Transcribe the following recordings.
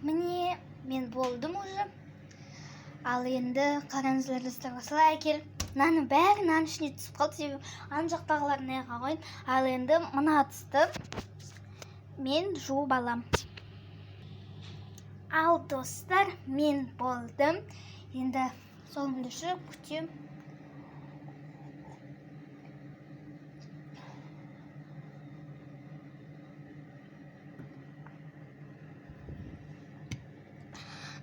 Міне, мен болдым уже. Ал енді қараңыздар, достар, осылай әкеліп мынаның бәрі мынаның ішіне түсіп қалды, себебі ана жақтағыларын мына қойдым. Ал енді мына ыдысты мен жуып алам. Ал достар, мен болдым. Енді солымды ішіп күтемін.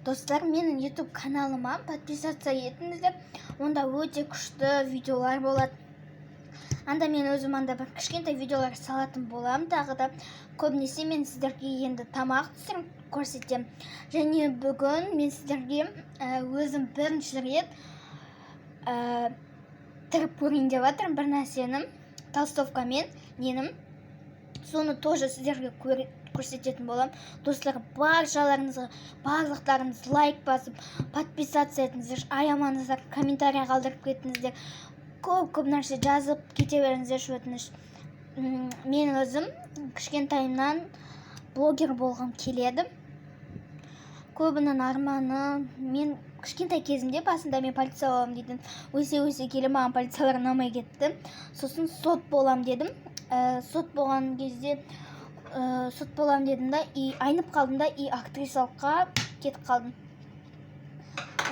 Достар, менің YouTube каналыма подписаться етіңіздер. Онда өте күшті видеолар болады. Анда мен өзім анда бір кішкентай видеолар салатын боламын тағы да. Көбінесе мен сіздерге енді тамақ түсіріп көрсетемін. Және бүгін мен сіздерге өзім бірінші рет тігіп көрейін деп жатырмын бір нәрсені, толстовкамен ненім. Соны тоже сіздерге көрсететін боламын. Достар, баршаларыңызға, барлықтарыңыз лайк басып, подписаться етіңіздер, аямаңыздар, комментарий қалдырып кетіңіздер. Көп-көп нәрсе жазып кете беріңіздерші, өтініш. Мен өзім кішкентайымнан блогер болғым келеді. Көбінің арманы, мен кішкентай кезімде басында мен полиция боламын дейтін. Өсе-өсе келе маған полициялар ұнамай кетті. Сосын сот болам дедім. Сот болған кезде, сот болам дедім да, и айнып қалдым да, и актрисалыққа кетіп қалдым.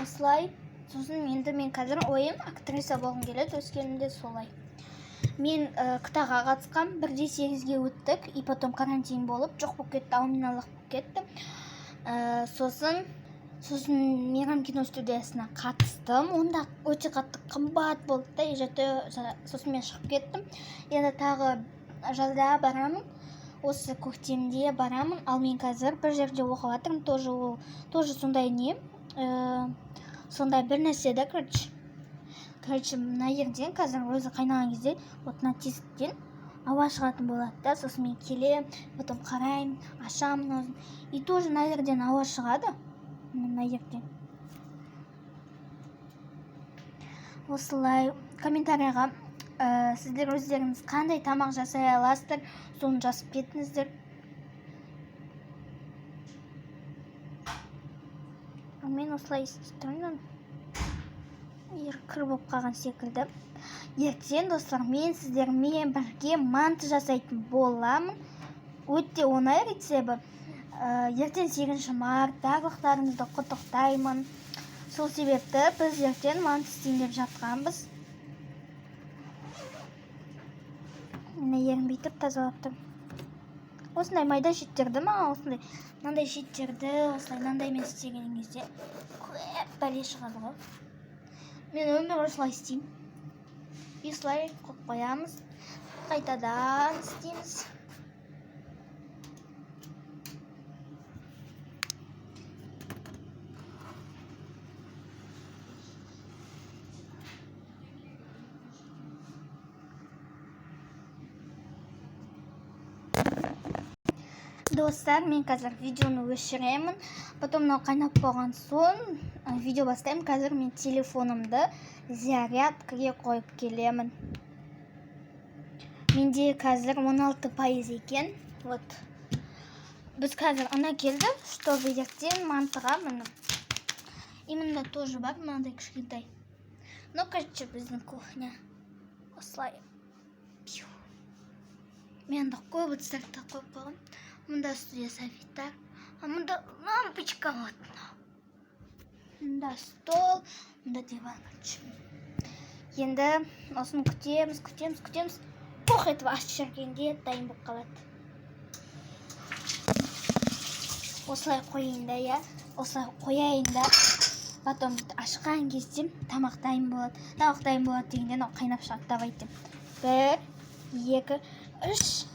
Осылай. Сосын енді мен қазір ойым актриса болғым келеді, өскенімде солай. Мен КТА-ға қатысқам, 1-8-ге өттік, и потом карантин болып, жоқ болып кетті, аумин болып кетті. Сосын Мейрам кино студиясына қатыстым. Онда өте қатты қымбат болды да, и сосын мен шығып кеттім. Енді тағы жазда барамын, осы көктемде барамын. Ал мен қазір бір жерде оқып жатырмын, тоже ол, тоже сондай не, сондай бір нәрсе да, короче. Короче, мына жерден қазір өзі қайнаған кезде, вот мына тесіктен ауа шығатын болады да, сосын мен келемін, потом қараймын, ашамын аузын. И тоже мына жерден ауа шығады, мына жерден. Осылай комментарийға сіздер өздеріңіз қандай тамақ жасай аласыздар, соны жазып кетіңіздер. Ал мен осылай істеп тұрмын. Егер кір болып қалған секілді. Ертең, достар, мен сіздермен бірге манты жасайтын боламын. Өте оңай рецепті. Ертең 8 март, барлықтарыңызды құттықтаймын. Сол себепті біз ертең манты істейін деп жатқанбыз. Міне, ерін бүйтіп тазалап тұрмын. Осындай майда шеттерді маған, осындай мынандай шеттерді осылай мынандаймен істеген кезде көп бәле шығады ғой. Мен өмір осылай істеймін. И осылай қойып қоямыз. Қайтадан істейміз. Достар, мен қазір видеоны өшіремін. Потом мынау қайнап болған соң, видео бастаймын. Қазір мен телефонымды зарядкаға қойып келемін. Менде қазір 16% екен. Вот. Біз қазір ана келді, чтобы ертең мантыға міне. Именно тоже бар мынандай кішкентай. Ну, короче, біздің кухня. Осылай. Пиу. Мен анда көп ыдыстарды қойып қойғам. Мында студия софиттар. А мында лампочка вот. Мында стол, мында диван, короче. Енді осыны күтеміз, күтеміз, күтеміз. Пух етіп ашып жібергенде дайын болып қалады. Осылай қояйын да, иә. Осылай қояйын да. Потом ашқан кезде тамақ дайын болады. Тамақ дайын болады дегенде мынау қайнап шығады. Давайте. 1, 2, 3.